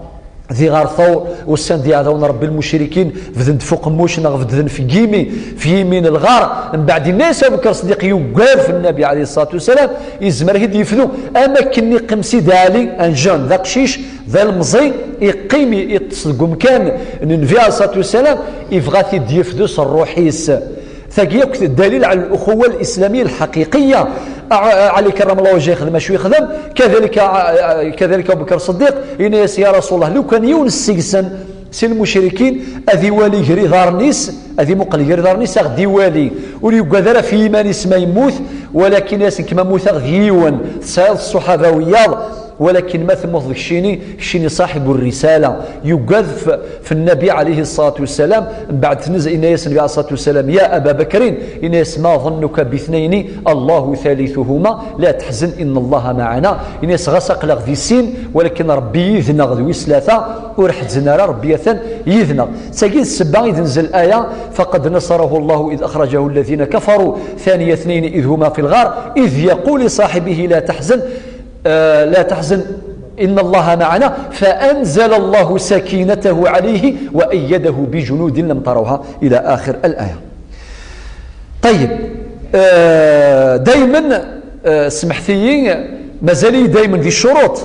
di ɣar Tawr, ussan-d yiɛdawen n Ṛebbi lmucrikin, bedden-d f uqemmuc neɣ bedden f yimi, f yimi n lɣar, mbeɛd yenna-yas Abu Bakr Ṣeddiq yuggad f Nnabi ɛalayhi ṣṣalatu wassalam, yezmer ad t-id-yefdu, am akken iqqim Sidi Ɛli, un jeune, d aqcic, d alemẓi, iqqim, iṭṭes deg umkan n Nnbi ɛalayhi ṣṣalatu wassalam, ibɣa ad t-id-yefdu s ṛṛuḥ-is. Tagi yakk dalil ɛala al-uxuwa al-islamiyya al-ḥaqiqiyya. A-, a-, Ɛli karramallahu wajhah yexdem acu yexdem, kadalika, a-, a-, kadalika Abu Bakr Ṣeddiq, yenna-yas: "Ya Rasulullah, lukan yiwen seg-sen, si lmucrikin, ad iwali ger iḍarren-is, ad imuqel ger iḍarren-is, ad ɣ-d-iwali, ur yuggad ara f yiman-is ma yemmut, walakin yenna-yas, nekk ma mmuteɣ d yiwen, tesɛiḍ ṣṣuḥaba wiyaḍ, walakin ma temmuteḍ keččini, keččini ṣaḥibu rrisala." Yuggad f, f Nnabi ɛalayhi ṣṣalatu wassalam, mbeɛd tnez-, yenna-yas Nnbi ɛalayhi ṣṣalatu wassalam: "Ya Aba Bakrin," yenna-yas, "ma ḍannuka bithnayni Allahu thalithuhuma, la tahzan inna Allaha ma'ana." Yenna-yas: "Ɣas aql-aɣ di sin, walakin Ṛebbi yid-neɣ." D wis tlata, ur ḥezzen ara, Ṛebbi atan yid-neɣ. D tagi d ssebba i d-tenzel aya: "Faqad nasarahu Allahu id axrajahu alladhina kafaru, thaniya thnayni id huma fi lɣar, id yaqulu li ṣaḥibihi la tahzan, eh, la tahzan, inna Allaha ma'ana, fa anzala Allahu sakinatahu alayhi wa ayyadahu bi junudin lam tarawha," ila axir al-aya. Tayyib, eh, daymen, eh, semḥet-iyi, mazal-iyi daymen di ccuruṭ,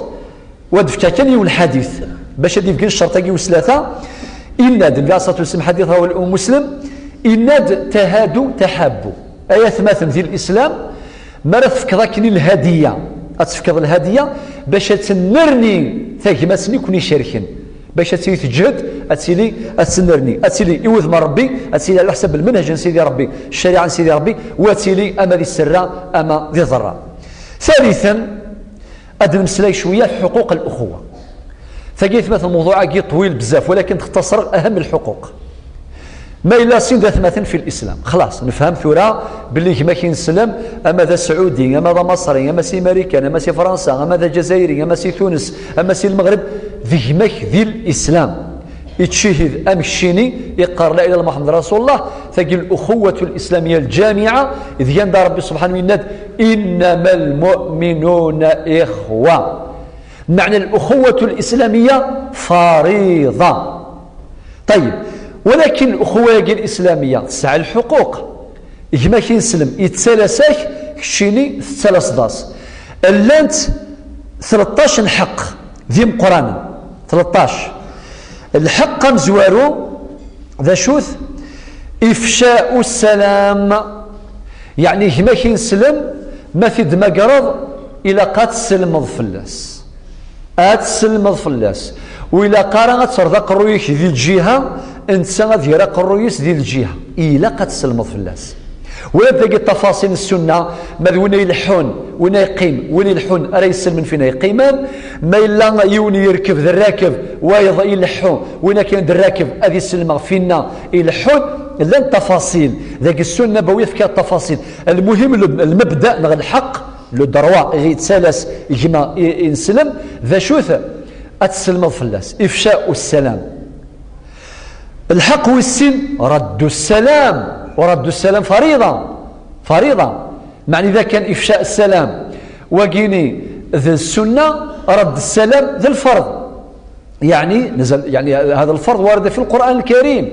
wa d-fkeɣ kan yiwen lḥadit, bac ad d-ibeggen ccerṭ-agi wis tlata, yenna-d, Nnbi ɛalayhi ṣṣalatu wassalam, ḥadit rawahu Muslim, yenna-d: "Tahadu taḥabu." Ay atmaten di lislam, mi ara tefkeḍ akken i lhadiya, ad tefkeḍ lhadiya bac ad tennerni tagmat-nni i ken-icerken, bac ad tili teǧhed, ad tili, ad tennerni, ad tili i wudem n Ṛebbi, ad tili ɛla ḥsab lmenhaj n Sidi Ṛebbi, ccariɛa n Sidi Ṛebbi, u ad tili ama di sserra ama di ḍerra. Thalithan, ad nemmeslay cwiya ɣef ḥuquq al-uxuwa. Tagi, atmaten, lmewḍuɛ-agi ṭwil bzaf, walakin textaṣer aham lḥuquq. Ma yella sin d atmaten fi lislam, xlaṣ, nefhem tura belli gma-k ineslem, ama d aseɛudi, ama d amaṣri, ama si Marikan, ama si Fransa, ama d aǧazayri, ama si Tunes, ama si Lmeɣreb, d gma-k di lislam. Ittcihid am keččini, iqqar la ilaha illa Muḥemmed Rasulullah, tagi l-uxuwwatu l-islamiyya l-ǧamiɛa, ideg anda Ṛebbi subḥanahu yenna-d: "Innama l-mu'minuna ixwa." Meɛna l-uxuwwatu l-islamiyya fariḍa. Ṭayyeb, walakin l-uxuwwa-agi l-islamiyya tesɛa lḥuquq. Gma-k ineslem, yettalas-ak, keččini tettalaseḍ-as. Llant tleṭṭac n lḥeqq d imeqqranen. Tleṭṭac. Lḥeqq amezwaru, d acu-t? Ifca'u ssalam. Yeɛni gma-k ineslem, ma t-id-tmagreḍ, ilaq ad tselmeḍ fell-as. Ad tselmeḍ fell-as. Ur ilaq ara ad terreḍ aqerruy-ik di lǧiha, netta ad yerr aqerruy-is di lǧiha. Ilaq ad tselmeḍ fell-as. Wala d dagi ṭṭafaṣil n ssunna, ma d win ay ileḥḥun, win ay yeqqim, win ileḥḥun ara yesselmen fin ay yeqqimen, ma yella yiwen yerkeb d rrakeb, wayeḍ ileḥḥu, win akken d rrakeb ad isellem ɣef winna ileḥḥun. Llan ṭṭafaṣil dagi, ssunna nabawi tefka ṭṭafaṣil. Lmuhim, le- lmebda neɣ lḥeqq, le droit i ɣ-yettalas gma i, i neslem, d acu-t? Ad tselmeḍ fell-as, ifca ussalam. Lḥeqq wis sin, raddu ssalam. Wa raddu ssalam fariḍa. Fariḍa. Meɛna ida kan ifca ssalam wagini d ssunna, radd ssalam d lferḍ. Yeɛni, nazal, yeɛni, hada lferḍ warida fi lquran lkarim.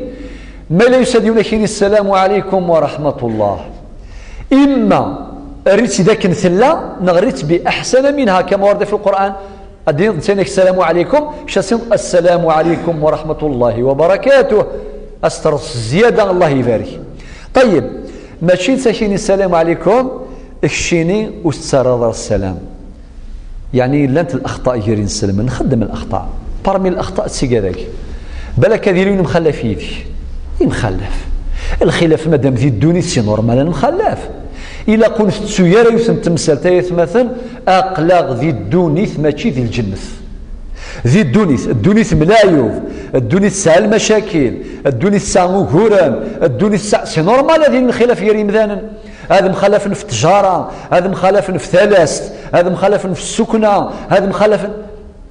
Ma yella yusa-d yiwen ad k-yini ssalamu ɛalaykum wa raḥmatullah, imma err-itt d akken tella, neɣ err-itt bi aḥsana minha, kama warida fi lquran. Ad d-tiniḍ ssalamu ɛalaykum, kečč ad tiniḍ ssalamu ɛalaykum wa raḥmatullahi wa barakatuh. Ad s-terreḍ s zzyada, Allah ibarek. Ṭayyeb, mačči d takini ssalamu ɛalaykum, keččini ur tettarraḍ ara ssalam. Yeɛni llant laxṭa gar inselmen, nxeddem laxṭa. Parmi laxṭa d tigad-agi. Balak ad yili win mxallaf yid-k. Imxallaf. Lxilaf madam di ddunit si normal ad nemxallaf. Ilaq ur ntettu ara yiwet n temsalt ay atmaten, aql-aɣ di ddunit mačči di lǧennet. Di ddunit, ddunit mlayub, ddunit tesɛa lmacakil, ddunit tesɛa uguren, ddunit tesɛa, c'est normal ad yili lxilaf gar yimdanen. Ad mxalafen f ttjara, ad mxalafen f talast, ad mxalafen f ssukna, ad mxalafen.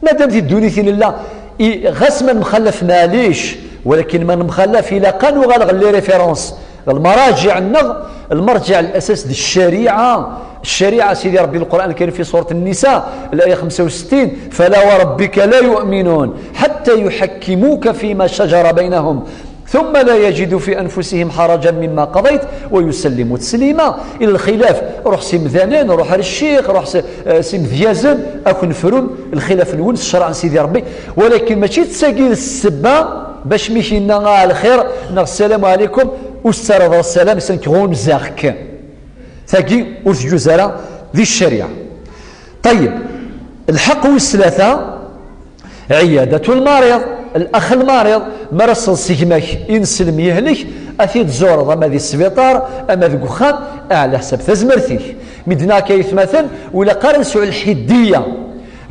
Madam di ddunit i nella, i, ɣas ma nemxalaf maɛlic, walakin ma nemxalaf ilaq ad nuɣal ɣer les références. Lmaraǧiɛ-nneɣ, lmerǧiɛ n lasas d ccariɛa. Ccariɛa, Sidi Ṛebbi, Lqur'an Lkarim fi surat Nnisa, laya xemsa u settin, فلا وربك لا يؤمنون حتى يحكموك فيما شجر بينهم ثم لا يجدوا في أنفسهم حرجا مما قضيت ويسلموا تسليما. Ila lxilaf, ruḥ s imdanen, ruḥ ar ccix, ruḥ s, eh, s imedyazen, ad ken-frun lxilaf-nwen s ccṛeɛ n Sidi Ṛebbi. Walakin mačči d tagi d ssebba bac mi k-yenna a lxir neɣ ssalamu ɛalaykum, ur s-ttarraḍ ara ssalam, s nekk ɣunzaɣ-k. Tagi ur tjuz ara di ccariɛa. Ṭayyeb, lḥeqq wis tlata, ɛiyadatu lmariḍ, lax lmariḍ, mi ara tesleḍ s gma-k ineslem yehlek, ad t-id-tzureḍ ama di sbiṭar, ama deg uxxam, ɛla ḥsab tazmert-ik. Mi d-nenna akka ay atmaten, ur ilaq ara ad nesɛu lḥiddiya.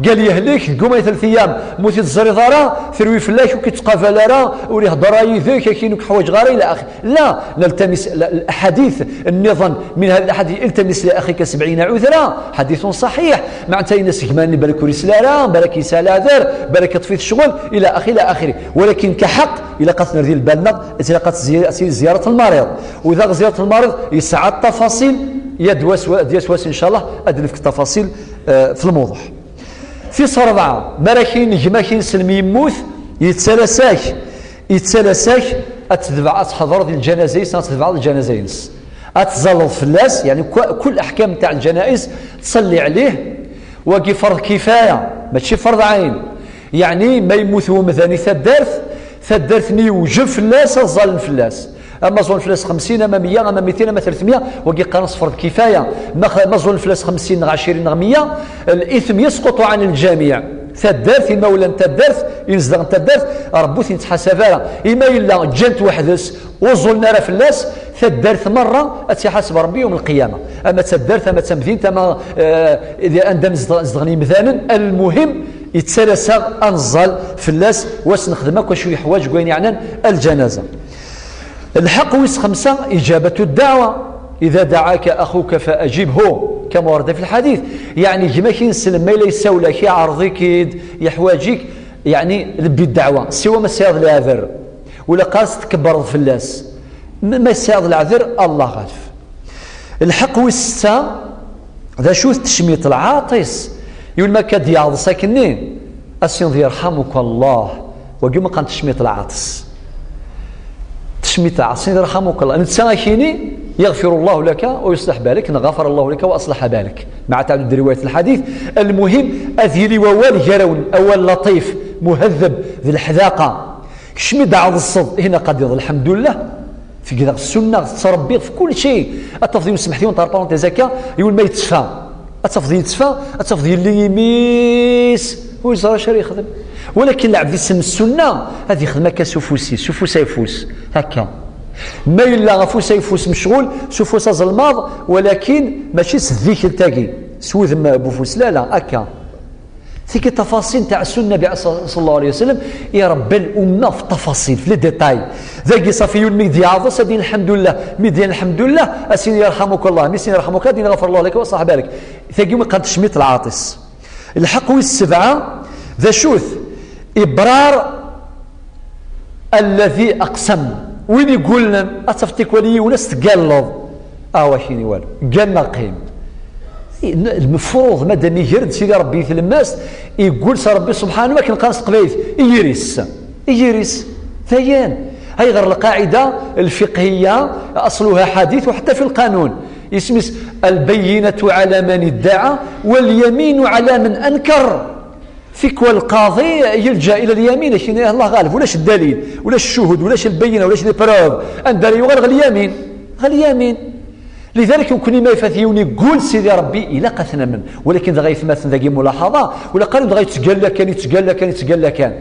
Gal yehlek, deg uma telt ayyam, ma ur t-id-teẓriḍ ara, terwi fell-ak, ur k-yettqabal ara, ur ihedder ara yid-k, akin ur k-ḥwaǧeɣ ara, ila axir. لا، نلتمس ال-، الأحاديث النظام من هذه الأحاديث، التمس لأخيك سبعين عذرا، حديث صحيح. معناتها إن سجمان بالك وريس لا، لا، بالك يسال عذر، بالك يطفي الشغل، إلى آخره، إلى آخره. ولكن كحق، إلا قد نرضي البالنا، إلا قد زي-، زي-، زيارة المريض. وإذا زيارة المريض، يسعى التفاصيل، يدوس و-، ديسواس إن شاء الله، أدنفك التفاصيل، آه، في الموضوع. Tis rebɛa, mi ara k-yini gma-k ineslem yemmut, yettalas-ak, yettalas-ak ad tedbeɛ, ad tḥedreḍ i lǧanaza-is, ad tedbeɛḍ lǧanaza-ines. Ad tzalleḍ fell-as, yeɛni ku-, kul aḥkam taaɛ lǧanaiz, tṣelli ɛlih, wagi ferḍ kifaya, mačči ferḍ ɛayn. Yeɛni ma yemmut wemdan i taddart, taddart-nni yewjeb fell-as ad ẓallen fell-as. Ama ẓulen fell-as xemsin, ama meyya, ama mitin, ama tretmeyya, wagi qqaren-as ferḍ kifaya. Ma x-, ma ẓulen fell-as xemsin neɣ ɛecrin neɣ meyya, الإثم يسقط عن الجميع. Taddart, imawlan n taddart, inezdaɣ n taddart, Ṛebbi ur ten-yettḥasab ara. Ima yella ǧǧan-t weḥd-s, ur ẓulen ara fell-as, taddart merra ad tt-iḥaseb Ṛebbi yawm lqiyama. Ama d taddart, ama d tamdint, ama, eh, anda nezdeɣ-, zedɣen yimdanen, المهم, yettalas-aɣ ad neẓẓal fell-as, u ad s-nexdem akk acu yeḥwaǧ deg wayen yeɛnan aljanaza. Lḥeqq wis xemsa, إجابة الدعوة. إذا دعاك أخوك فأجبه، كما ورد في الحديث. Yeɛni, gma-k ineslem, ma yella yessawel-ak, iɛreḍ-ik-id, yeḥwaǧ-ik, yeɛni, lebbi ddeɛwa. Siwa ma tesɛiḍ leɛder, ula qqar-as tkebbreḍ fell-as. Ma, ma tesɛiḍ leɛder, Allah ɣaleb. Lḥeqq wis setta, d acu-t tecmiṭ lɛaṭis? Yiwen ma akka d-yeɛḍes akkenni, ad s-yiniḍ يرحمك الله. Wagi ma qqaren tecmiṭ lɛaṭis. Tecmiṭ lɛaṭis, يرحمك الله. Netta ad k-yini يغفر الله لك ويصلح بالك, neɣ غفر الله لك وأصلح بالك. مع تعدد رواية الحديث. المهم, ad yili wawal gar-awen, awal laṭif, muhaddab, d leḥdaqa. Kecmi d-ɛeḍseḍ, hina qad iḍ, lḥemdullah. Tegdeɣ ssunna, tettṛebbiḍ f kulci. Ad tafeḍ yiwen, semḥet yiwen, ṭar parenthèse akka, yiwen ma yettfa. Ad tafeḍ yettfa, ad tafeḍ yelli imi-s, ur yeẓri acu ara yexdem. Walakin lɛebd issen ssunna, ad yexdem akka s ufus-is, s ufus ayeffus, akka. Ma yella afus ayeffus mecɣul s ufus azelmaḍ, walakin mačči s ddikelt-agi, s wudem n ufus, la, la, akka. Tigi tafaṣil tɛessu Nnabi صلى الله عليه وسلم, irebba l'umma f tafaṣil, f les détails. Dagi ṣafi yiwen mi d-yeɛḍes ad d-yini lḥemdullah, mi d-yini lḥemdullah, ad s-yini yerḥamukallah, mi s-yini yerḥamukallah ad d-yini ɣafarallahu lak wa aṣaḥ balak. Tagi mi qqaren tecmiṭ lɛaṭis. Lḥeqq wis sebɛa d acu-t? Ibrar الذي أقسم. Win igullen ad tafeḍ tikwal yiwen ad s-tgalleḍ, ah, wakini walu, gganna qqim. Lmefruḍ madam iger-d Sidi Rebbi i tlemmast, igul s Rebbi subḥanahu, akken qqaren s teqbaylit, i yiri-s, i yiri-s. Tayan. Ayɣer lqaɛida lfiqhiya asluha ḥadit, u ḥetta fi lqanun isem-is البينة على من ادعى واليمين على من أنكر. Tikwal lqaḍi yelǧa ila lyamin, akken Allah ɣaleb, ulac ddalil, ulac ccuhud, ulac lbayyina, ulac les preuves. Anda ara yuɣal? Ɣer lyamin. Ɣer lyamin. Lidalik, nekkni ma ifat yiwen igul Sidi Rebbi, ilaq ad t-namen. Walakin dɣa aytmaten dagi mulaḥaḍa, ula qqaren dɣa yettgalla kan, yettgalla kan, yettgalla kan.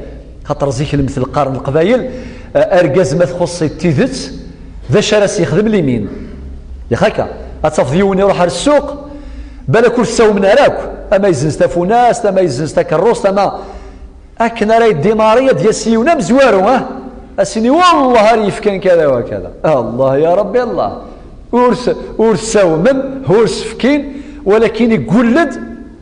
Xaṭer zik lemtel qqaren Leqbayel, eh, argaz ma txuṣṣ-it tidet, d acu ara s-yexdem limin? Yak akka, ad tafeḍ yiwen iruḥ ar ssuq, balak ur t-ssawmen ara akk, ama yezzenz tafunast, ama yezzenz takerrust, ama akken ara yeddimari ad d-yas yiwen amezwaru, ah, ad s-yini: "Wallah ar yefkan kada wa kada." Allah ya Rebbi Allah. Ur s-, ur ssawmen, ur s-fkin, walakin iggull-d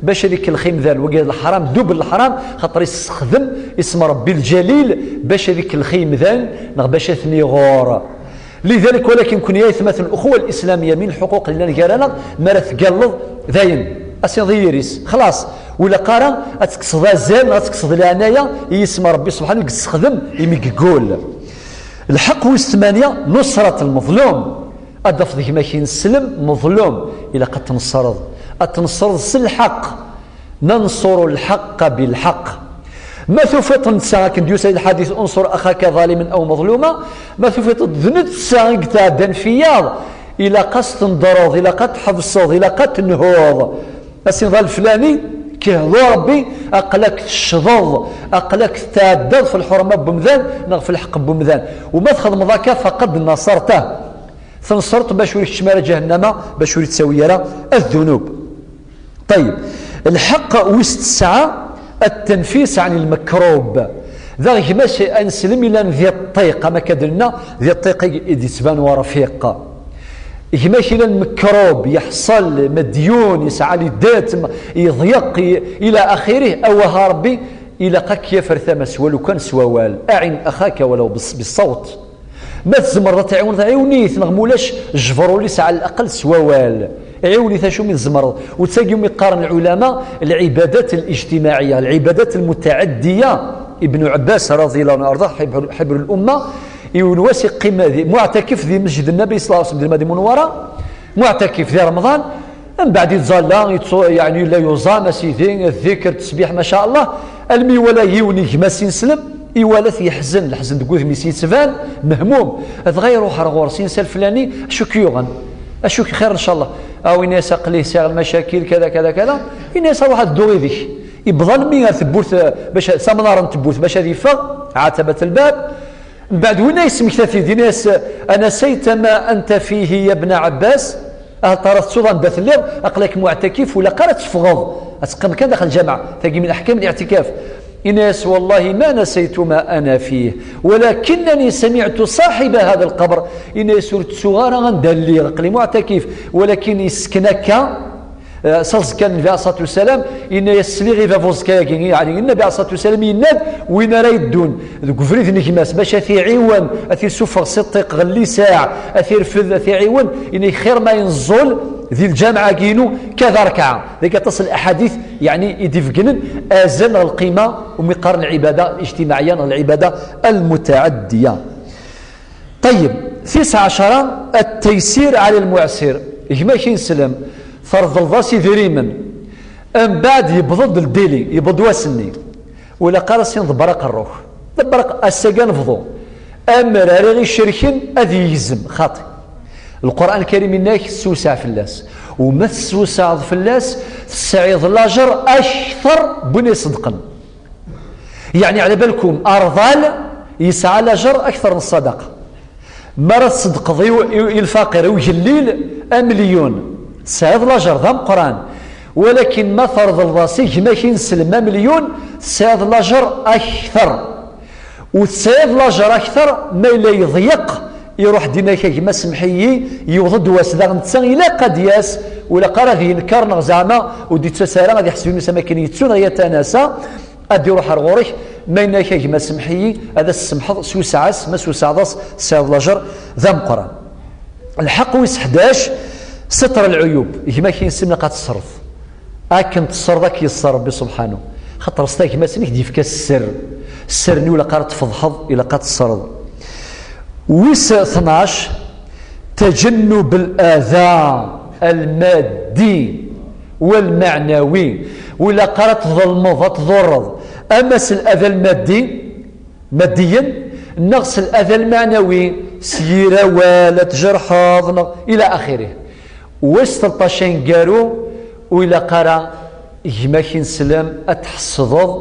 bac ad ikellex imdanen. Wagi d leḥram, dubel leḥram, xaṭer issexdem isem Rebbi lǧalil bac ad ikellex imdanen neɣ bac ad ten-iɣur. Lidalik, walakin nekkni ay atmaten, uxuwa lislamiyya, min lḥuquq yellan gar-aneɣ, mi ara tgalleḍ, dayen, ad s-tiniḍ i yiri-s, xlaṣ, ur ilaq ara ad tekkseḍ azal neɣ ad tekkseḍ leɛnaya i yisem Rebbi subḥanahu i yessexdem imi yeggul. Lḥeqq wis tmanya, nusrat lmeḍlum. Ad d-tafeḍ gma-k ineslem meḍlum, ilaq ad t-tneṣreḍ, ad t-tneṣreḍ s lḥeqq. ننصر الحق بالحق. Ma tufiḍ netta, akken d-yusa di lḥadit: "انصر أخاك ظالما أو مظلوما", ma tufiḍ d netta i yetɛeddan f wiyaḍ, ilaq ad s-tendreḍ, ilaq ad tḥebseḍ, ilaq ad tenhuḍ. Ad s-tiniḍ: "A leflani, kehhu Rebbi, aql-ak teccḍeḍ, aql-ak tetɛeddaḍ f lḥurma n wemdan neɣ f lḥeqq n wemdan. U ma txedmeḍ akka, faqad naṣartah." Tenṣert bac ur ikeččem ara ǧahennama, bac ur ittawi ara ddunub. Ṭeyyeb, lḥeqq wis tesɛa, التنفيس عن المكروب. Daɣ gma-s aneslem ilan di ṭṭiq, am akka d-nenna, di ṭṭiq i d-yettban urfiq. Gma-k ilan mekrub, yeḥṣel, medyun, yesɛa les dettes, yeḍyeq, i-, ila axirih, awah a Rebbi, ilaq ad k-yaf ar tama s walu kan s wawal. أعن أخاك ولو بالص-، بالصوت. Ma tzemreḍ ad tɛiwneḍ, ɛiwen-it, neɣ ma ulac, jber ul-is ɛla laqel s wawal. Ɛiwen-it acu mi tzemreḍ. U d tagi umi qqaren lɛulama العبادات الاجتماعية، العبادات المتعدية. Ibnu Ɛebbas, رضي الله عنه وأرضاه، حبر، حبر الأمة, yiwen wass iqqim di muɛtakif di Mesjid Nnabi صلى الله عليه وسلم, di Lmadina Munawwara, muɛtakif di Remḍan, mbeɛd yettẓalla, yettsu-, yeɛni yella yuẓam, a Sidi, ddikr, ttesbiḥ, ma ca Allah, almi iwala yiwen n gma-s ineslem, iwala-t yeḥzen, leḥzen deg wudem-is yettban, mehmum. Dɣa iruḥ ar ɣur-s, yensa: "Leflani, acu k-yuɣen? Acu k-, xir, ncallah?" A, yenna-yas: "Aql-i sɛiɣ lmacakil, kada, kada, kada." Yenna-yas: "Ruḥ ad ddu yid-k." Yewweḍ almi ar tewwurt, eh, bac, s amnaṛ n tewwurt, bac ad yeffeɣ, ɛatabat lbab. Mbeɛd winna yesmekta-t-id, yenna-yas: "أنسيت ما أنت فيه يا ابن عباس؟" Ahat ara tettuḍ anda telliḍ, aql-ak muɛtakif, ur ilaq ara ad teffɣeḍ, ad teqqimeḍ kan daxel lǧameɛ. Tagi min aḥkam n liɛtikaf. Yenna-yas: "والله ما نسيت ما أنا فيه، ولكنني سمعت صاحب هذا القبر." Yenna-yas: "Ur ttuɣ ara anda lliɣ, aql-i muɛtakif, walakin yessken akka, eh, s aẓekka n Nnbi ɛalayhi ṣṣalatu wassalam, yenna-yas: sliɣ i baba uẓekka-agi." Yeɛni Nnbi ɛalayhi ṣṣalatu wassalam yenna-d: "Win ara yeddun deg ubrid n gma-s bac ad t-iɛiwen, ad t-isuffeɣ si ṭṭiq ɣer lisaɛ, ad t-irfed, ad t-iɛiwen, yenna-k xir ma yenẓul di lǧameɛ-agi-inu kada rekɛa." Dagi aṭas n laḥadit, yeɛni, i d-ibeggnen azal neɣ lqima umi qqaren lɛibada lijtimaɛiyya neɣ lɛibada almutaɛaddiya. Ṭeyyeb, tis ɛecra, التيسير على المعسر. Gma-k ineslem, treḍleḍ-as idrimen, mbeɛd yewweḍ-d ldili, yewweḍ wass-nni. Ur ilaq ara s-tiniḍ: "Ḍebber aqerru-k, ḍebber aq-, ass-agi ad nebḍu." Amer ara ɣ-icerken ad yegzem, xaṭi. Lqur'an Lkarim yenna-k: "Ssewseɛ fell-as." U ma tessewseɛeḍ fell-as, tesɛiḍ lajer akter n win iṣeddqen. Yeɛni, ɛla balkum, arḍal yesɛa lajer akter n ṣṣadaqa. Mi ara tṣeddqeḍ i, i, i lfaqir, i ugellil, amelyun, tesɛiḍ lajer d ameqqran. Walakin ma treḍleḍ-as i gma-k ineslem amelyun, tesɛiḍ lajer akter. U tesɛiḍ lajer akter ma yella yeḍyeq, iruḥ-d yenna-k: "A gma, semmeḥ-iyi, yewweḍ-d wass, daɣ netta ilaq ad d-yas, ur ilaq ara ad yenker, neɣ zeɛma ur d-ittas ara, ad iḥseb iman-is am akken yettu, neɣ yattan-as." Ad d-iruḥ ar ɣur-k, ma yenna-k: "A gma, semmeḥ-iyi", ad as-tsemḥeḍ, swesɛeḍ-as, ma swesɛeḍ-as, tesɛiḍ lajer d ameqqran. Lḥeqq wis ḥdac, sitr lɛuyub. Gma-k ineslem ilaq ad t-tessreḍ. Akken tessreḍ, ad k-yesser Rebbi subḥanu. Xaṭer s tagmat-nnek d-yefka sser. Sser-nni ur ilaq ara ad tfeḍḥeḍ, ilaq ad tessreḍ. Wis tnac, tajennub al-ada al-maddi wal-meɛnawi. Ur ilaq ara ad tḍelmeḍ, ad tḍurreḍ, ama s l-ada al-maddi, maddiyen, neɣ s l-ada al-meɛnawi, s yir awal ad tjerḥeḍ, neɣ ila axirih. Wis tleṭṭac aneggaru, ur ilaq ara gma-k ineslem ad tḥessdeḍ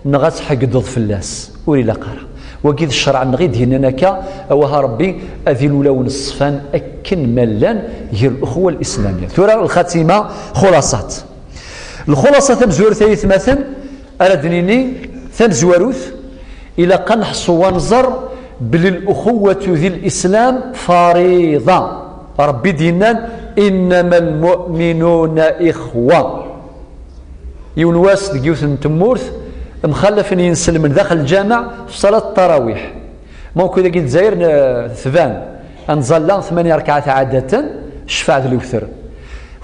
neɣ ad tḥeggdeḍ fell-as. Ur ilaq ara. Wagi d ccreɛ-nneɣ i d-yennan akka, awah a Rebbi, ad ilul-awen ṣṣfan akken ma llan gar lexwa l-islamya. Tura lxatima, xulaṣat. Lxulaṣa tamezwarut ay atmaten, ara d-nini tamezwarut, ilaq ad neḥṣu wa nẓer belli lxuwatu di lislam fariḍa. Rebbi d-yennan: "Innama lmu'minuna ixwa." Yiwen wass deg yiwet n tmurt, mxallafen yinselmen daxel lǧameɛ f ṣalat ttarawiḥ. Ma akk dagi Lezzayer n-, tban, ad nẓalla tmanya rkaɛat ɛadatan, ccfaɛ d lewter.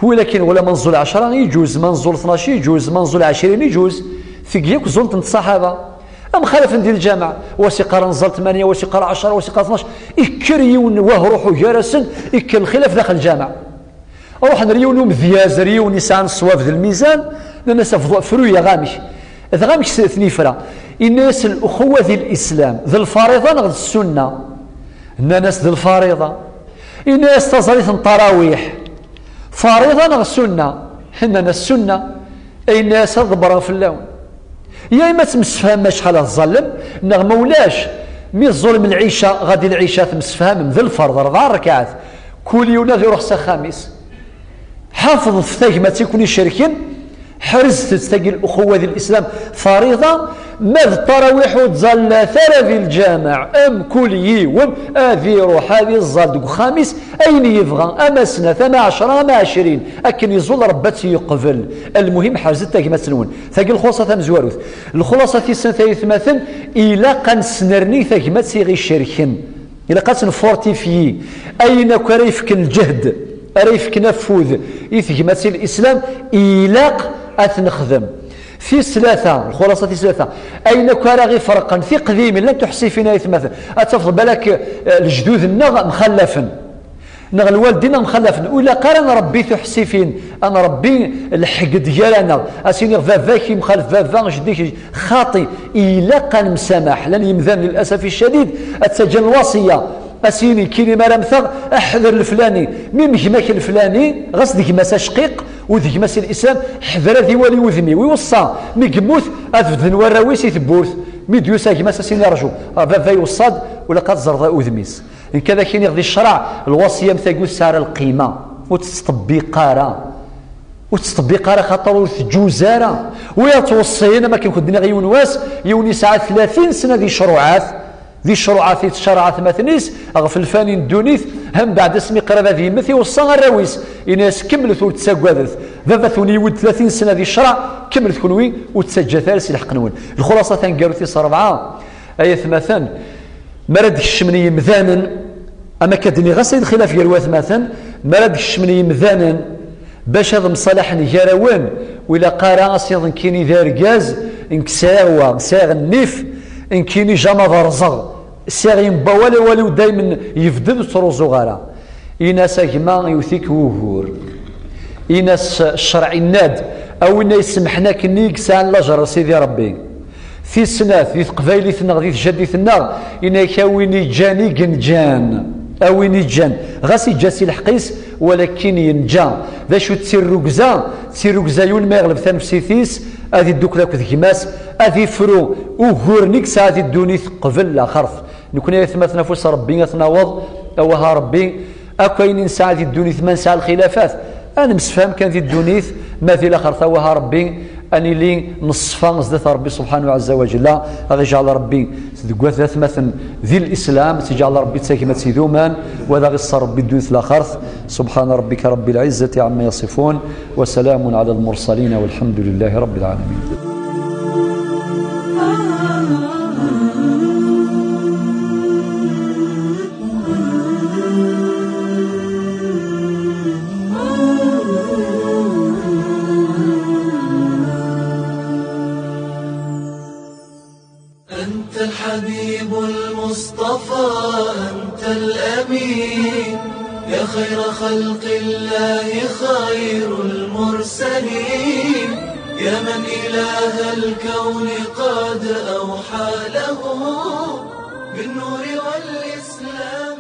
Walakin wala ma nẓul ɛecra iǧuz, ma nẓul tnac iǧuz, ma nẓul ɛecrin iǧuz, tigi akk ẓulent n ṣṣaḥaba. Am xalafen di lǧameɛ, wa s-iqqar nẓal tmanya, wa s-iqqar ɛecra, wa s-iqqar tnac, ikker yiwen wahruḥu gar-asen, ikker lxilaf daxel lǧameɛ. Ruḥen ar yiwen umedyaz, ar yiwen yesɛan ṣṣwab d lmizan, nnan-as: "Afḍu, fru-yaɣ amek." Dɣa amek s-, ten-ifra? Inna-yas: "Lxuwa di lislam, d lfariḍa neɣ d ssunna?" Nnan-as: "D lfariḍa." Inna-yas: "Taẓrigt n ttarawiḥ, fariḍa neɣ sunna?" Nnan-as: "Sunna." Inna-yas: "Ad ḍebbreɣ fell-awen. Ya ima ttemsefhamem acḥal ad tẓallem, neɣ ma ulac, mi tẓullem lɛica, ɣadi lɛica temsefhamem, d lferḍ, rebɛa rrkaɛat, kul yiwen ad iruḥ s axxam-is." Ḥafḍet tagmat i ken-icerken, ḥerzet-tt, tagi lxuwa di lislam fariḍa, ma d ttarawiḥ ur ttẓallat ara di lǧameɛ, mkul yiwen ad iruḥ ad iẓẓal deg uxxam-is ayen yebɣa, ama snat, ama ɛecra, ama ɛecrin, akken iẓul Rebbi ad tt-yeqbel. Lmuhim, ḥerzet tagmat-nwen. Tagi lxulaṣa tamezwarut. Lxulaṣa tis snat ay atmaten, ilaq ad nesnerni tagmat i ɣ-icerken. Ilaq ad tt-nfurtifyi. Ayen akk ara yefken lǧehd, ara yefken afud i tegmat i lislam, ilaq ad t-nexdem. Tis tlata, lxulaṣa tis tlata, ayen akk ara ɣ-iferqen tiqdimin, llant tuḥsifin ay atmaten. Ad tafeḍ balak, eh, lejdud-nneɣ mxallafen, neɣ lwaldin-nneɣ mxallafen. Ur ilaq ara ad nṛebbi tuḥsifin, ad nṛebbi lḥegd gar-aneɣ. Ad s-iniɣ baba-k yemxalef baba, jeddi-k xaṭi. Ilaq ad nemsamaḥ. Llan yemdanen, lilasaf ccadid, ad ttaǧǧan lwaṣiyya, ad s-yini: "Nekkini mi ara mmteɣ, ḥder leflani, mi m gma-k leflani, ɣas d gma-s acqiq, u d gma-s i lislam, ḥder ad iwali udem-iw." Iweṣṣa, mi yemmut, ad bedden warraw-is i tewwurt. Mi d-yusa gma-s, ad s-yini: "Rju, a baba iweṣṣa-d, u ilaq ad teẓreḍ udem-is." Nekk ad ak-iniɣ di ccreɛ, lwaṣiyya am tagi ur tesɛi ara lqima, ur tettṭebbiq ara. Ur tettṭebbiq ara, xaṭer ur teǧǧuz ara. Wiyaḍ ttweṣṣiyen, am akken kent-d-nniɣ yiwen wass, yiwen yesɛa tlatin sna di ccruɛat, di ccruɛat i tecreɛ atmaten-is, ɣef lfani n ddunit, mbeɛd asmi qrib ad yemmet, iweṣṣa arraw-is, yenna-yas: "Kemmlet, ur ttaggadet. Baba-twen yewwi-d tlatin sna di ccreɛ, kemmlet kenwi, ur ttaǧǧat ara si lḥeqq-nwen." Lxulaṣa taneggarut tis rebɛa, ay atmaten, mi ara d-kecmen yemdanen, am akka d-nniɣ, ɣas ay lxilaf gar watmaten, mi ara d-kecmen yemdanen bac ad mṣalaḥen gar-awen, ur ilaq ara ad s-iniḍ: "Nekkini d argaz, nekk sɛiɣ wa, sɛiɣ nnif, nekkini jama ad rẓeɣ, sɛiɣ yembawa, awal-iw daymen yebded, ur ttruẓuɣ ara." Ini-as: "A gma, iwet-ik wugur." Ini-as: "Ccreɛ inna-d, a winna isemḥen akken i yesɛan lajer Sidi Rebbi." Tis snat, di teqbaylit-nneɣ, di tjaddit-nneɣ, yenna-k: "A win iǧǧan i yenǧan." A win iǧǧan, ɣas iǧǧa si lḥeqq-is, walakin yenǧa. D acu d tirrugza? D tirrugza, yiwen ma yeɣleb tanefsit-is, ad iddukel akked gma-s, ad ifru uguren i yesɛa di ddunit qbel laxert. Nekni ay atmaten, afus Rebbi ad t-naweḍ, Awah a Ṛebbi, akk ayen i nesɛa di ddunit ma nesɛa lxilafat, ad nemsefham kan di ddunit, ma di laxert awah a Ṛebbi, ad nili neṣfa zdat Ṛebbi subḥanahu ɛezza wa jella, ad aɣ-iǧɛel Ṛebbi deg wat d atmaten di lislam, ad tt-iǧɛel Ṛebbi d tagmat idumen, wa ad aɣ-iṣṣer Ṛebbi ddunit laxert. سبحان ربك رب العزة عما يصفون، وسلام على المرسلين، والحمد لله رب العالمين. أنت الحبيب المصطفى، أنت الأمين، يا خير خلق الله، خير المرسلين، يا من إله الكون قد أوحى له بالنور والإسلام.